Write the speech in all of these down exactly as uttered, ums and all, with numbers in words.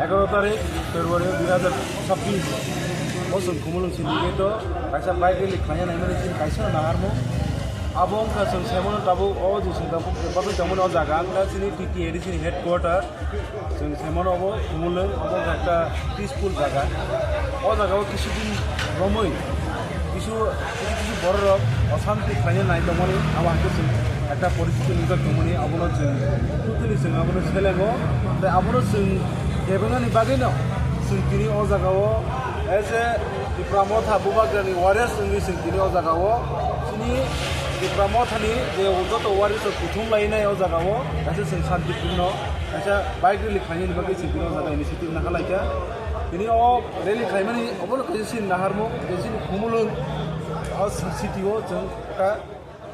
Egaroh tarik February dui hazar chabbish, o chwng Khumulwng sindikato kaisa bike rally khlaina naimani chini kaisa naharmung. Abo wngkha chwng saimano tabuk o je chwng tabuk bagwi tongmani o jaga wngkha chini T T A D C ni headquarter. Chwng saimano obo Khumulwng, obo wngkha ekta peaceful jaga. O jaga o kisu din romwi kisu, kisu, kisu bororok osanti khlaina nai tongmani, abo hai khe chwng ekta poristiti nukjak tongmani, abono chwng totally chwng abono selengo. Tei abono chwng kebengani bagwino chwng tini o jaga o as a Tipra Motha Bubagrani warriors wngwi chwng tini o jaga o chini Tipra Mothani je joto warriors rok kuthum lainai o jaga o kaisa chwng santipurno kaisa bike rally khlainani bagwi chwng tini o jaga initiative nahalaikha. Tini o rally khlaimani obono kaisa chini naharmung, je chini Khumulwng o city o chwng kha.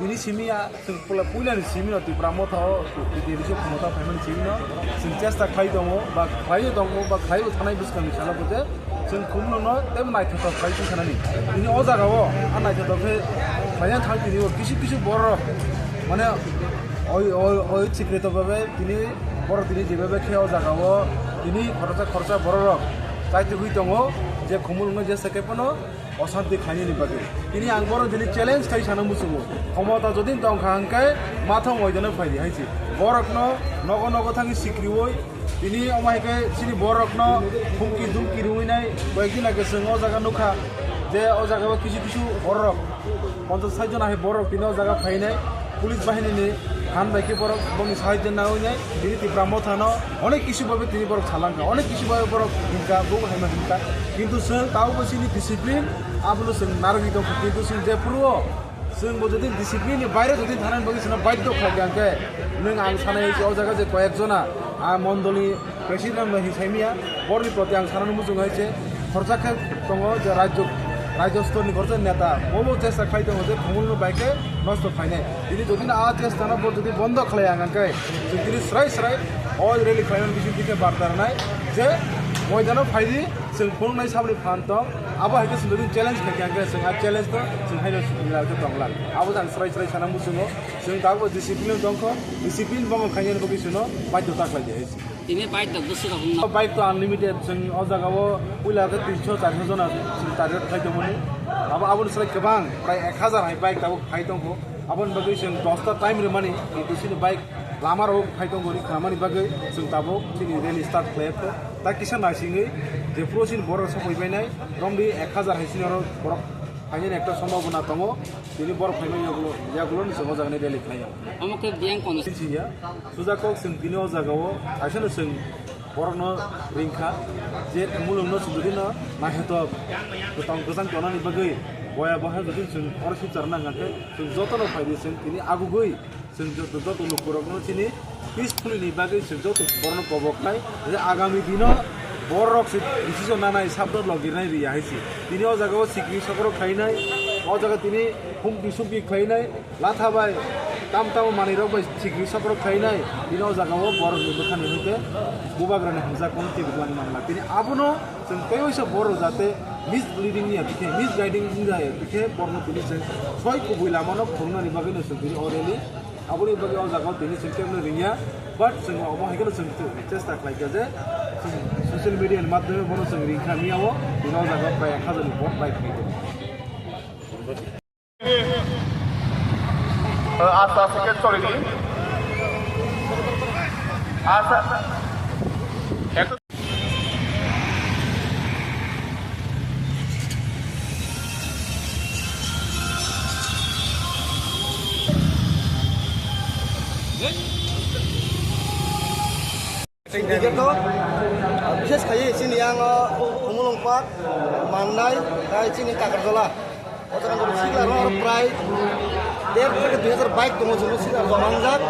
Tini simi ya, chwng pula-, puilani simi no Tipra Motha o T T A D C khumota phaimani simi no chwng chesta khlai tongo, ba khlai tongo, ba khlai bo thanai bwskang ni salo bo je chwng Khumulwng no tei naithothok khlai tong sanani. Tini o jaga o a naithothok khe khlai thang tini o kisu kisu borok mane oi, oi, oi sikritok babe tini borok tini je babe khe o jaga o tini khoroksa khoroksa borok rok chaitugwi tongo je Khumulwng no jesa khe phano osanti khlainani bagwi. Tini ang borok tini challenge khai sana muchungo. Khomota jodi tongkha hwnkhe mathang oidano phaidi hai se. Borokno nogo nogo thangwi sikriwi tini omo hai khe chini borokno humki dumki riwi nai koi din age chwng o jaga nukha je o jaga o kisu kisu borok ponchas sait jona hai borok tini o jaga phainai. Police bahini ni phan bai khe borok boni sahajyo nawi nai tini Tipra Motha no onek kisu babe tini borok salangkha, onek kisu babe borok hinkha, bo hai ma hinkha. Kintu chwng tabukbo chini discipline abono chwng narwgwi tongkha, kintu chwng jephuru o chwng bo jodi discipline ni baire jodi thana bagwi chwngno baidhyo khlai kha hwnkhe nwng ang sanai o jaga je koyek jona a mondoli President bai hinwi saimaya, borni proti ang sanani muchung hai se, khorsa khe tongo je rajyo, rajyo stor ni khorsa neta, bobo chesta khlai tongo je Khumulwng no bai khe nosto khlainai. Tini jodi no a chesta no bo jodi bondo khlai ang khe, chwng tini srai srai o rally khlaimani bising twi khe barta rwnai je moidano phaidi, chwng phunuknai saboni phan tong, abo hai khe chwng jodi challenge khai khe ang khe chwng a challenge no chwng haino sukli khe tong lang. Abo jang srai srai sana muchungo, chwng tabukbo discipline tong kho, discipline bo khainani bagwi chwngno baidhota khlai di hai se. Tini bike dok bwswk rok wngno. Bike to unlimited, chwng o jaga o puila khe tinso charso jona chwng target khai tongmani. Abo, aboni slai kwbang, prai ek hazar hai bike tabuk phai tongkho. Aboni bagwi chwng dosta time rwmani, kintu chini bike lama rok phai tongmani, khnamani bagwi chwng tabuk chini rally start khlai kho. Ta kisa naisingwi jephuru chini borok sokoi bainai, romdi ek hazar hai chini oro borok phainani ekta sombhabona tongo. Tini borok phaimani yagulo, yagulo ni chwng o jaga ni rally khlai ya. Omo khe biyang kono. Sini ya. Suja kok chwng tini o jaga o kaisa no chwng borok no ring kha je Khumulwng no chwng jodi no naithothok kwtang kwchang tonani bagwi boya boha jodi chwng oro sip charwna hwnkha khe chwng joto no phai di chwng tini agugwi chwng joto, joto lukurok no chini peacefully ni bagwi chwng joto borok no kobok nai je agami dino borok se decision nanai sabdo logi nai ri ya hai se tini o jaga o sikri sokrok khainai o jaga tini humpi sumpi khainai. Latha bai tam tamo manwi rok bai sikri sokrok khainai, bini o jaga o borok ni bwkha ni hwnkhe bubagra ni hamjak kono teibo twlangwi manglak. Tini abono chwng tei waisa borok jate misleading ya bikhe, misguiding wngya bikhe borokno tini chwng soi kubui lama no phunuknani bagwi no chwng tini o rally aboni bagwi o jaga o tini chwng kebo no ringya, but chwng omo hai kheno chwng chesta khlai kha je chwng social media ni madhyome bono chwng ring kha miya o, tini o jaga o prai ek hazar ni vote bai khlai tongo. আস্তে আস্তে কেটে চলে দিন। আস্তে আস্তে। একটু Sindikato, bishes khai chini yang o Khumulwng Park, Mandai, tai chini Takarjala. O jaga o sikla rok prai der theke dui hazar bike tongo, chwng sikla rok manjak.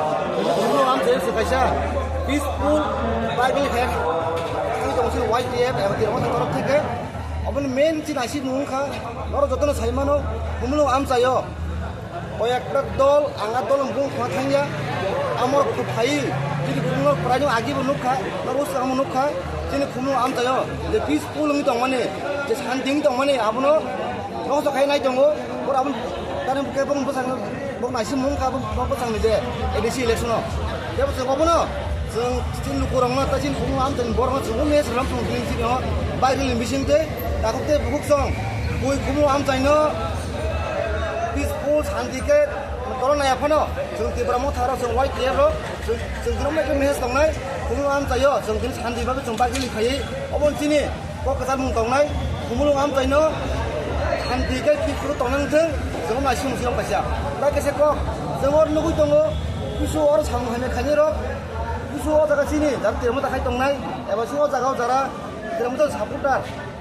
Chwng am se kaisa peaceful bike ni khe. Ang tongo chini Y T F, F T R, o jaga rok theke. Oboni main chini aisi nung kha, norok jotono sai mano, Khumulwng amchaio. O ekta dol, ang a dol bung khna thangya. Amor phai, chini khumung no prai no agi bo nukha, no bus ang nukha, chini khumung amchaio, je peaceful wngwi tongmani, je shanti wngwi tongmani, abono nosto khai nai tongo, bor abon tani buke bung bwsang, bung naisi mung kha, bung bwsang ni je, A D C election o. Kebo se obono, chwng chini lukurokno, ta chini khumung amchaini borokno chwng message ram chwng bini sini o, bai rili bising tei, takhuk tei bukhuk song, bui khumung amchaino, peaceful, shanti khe tolo nai phano, chwng Tipra Motha rok, chwng Y T F rok, chwng, chwng tini message tongnai, khumung amchaio, chwng tini shanti bagwi chwng bagwi phaiwi, obo chini kok kwchar mung tongnai, khumung amchaino, shanti khe peaceful tongna wngthwng, chwng naising siyong kaisa. Bai kaisa kok, chwng oro nugwi tongo, kusu oro samung hamya khainai rok, kusu o jaga chini, jara Tipra Motha khai tongnai, eba chini o jaga o jara Tipra Motha supporter,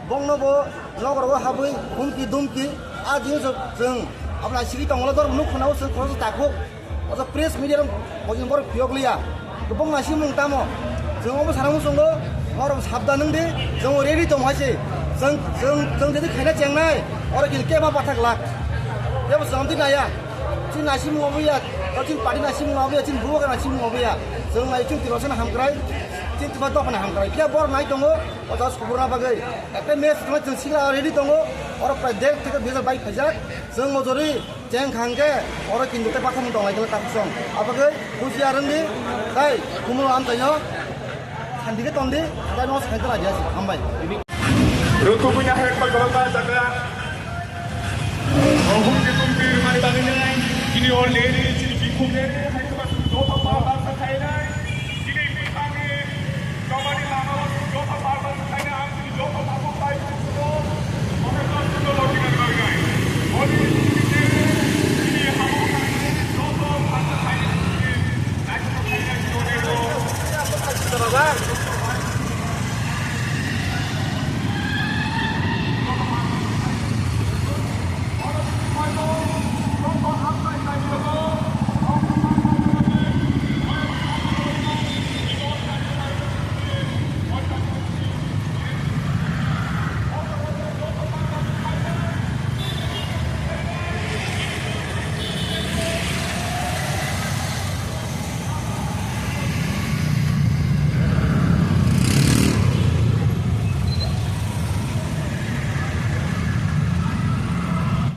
bongno bo, Nokrogo habwi humki dumki, a jini chwng, chwng, abla sigi tongwla dor nuk khuna o chwng khoroksa takhuk. Oso press media rok bojong borok phiyok liya. Kwbangma simung tamo. Chwng omo sana muchungo, norok sabda nung di, chwng ready tong hai se. Chwng, chwng, chwng jadi khaina chengnai, oro kini kema pathak lak. Yabo chwng di naya. Chini nasimung obo ya, chini party nasimung obo ya, chini bubagra nasimung obo ya. Chwng nai chwng Tiprasana hamkrai, chini Tipra dophana hamkrai. Khe bor nai tongo, o das kubur na bagwi. Ekta match thangna chwng sikla ready tongo. Oro prai dek theke dui hajar bike phaijak. Chwng mojori cheng khang khe oro kintu tei bathang tong lai khe tak song. Abagwi buji arwng di. Tai khumul amchaino sandi khe tong di. Tai no sai tala dia si. Hambai. Rukumunya hek pa kolokma jaga. Rohun ke tum pir mani bani nai. Ini or lady, chini bikhum lady, hai to bas do pa pa pa sa khai nai. Chini bikhum ni, jomani lama bas do pa pa pa sa khai nai. Ang chini do pa pa pa pa sa khai nai.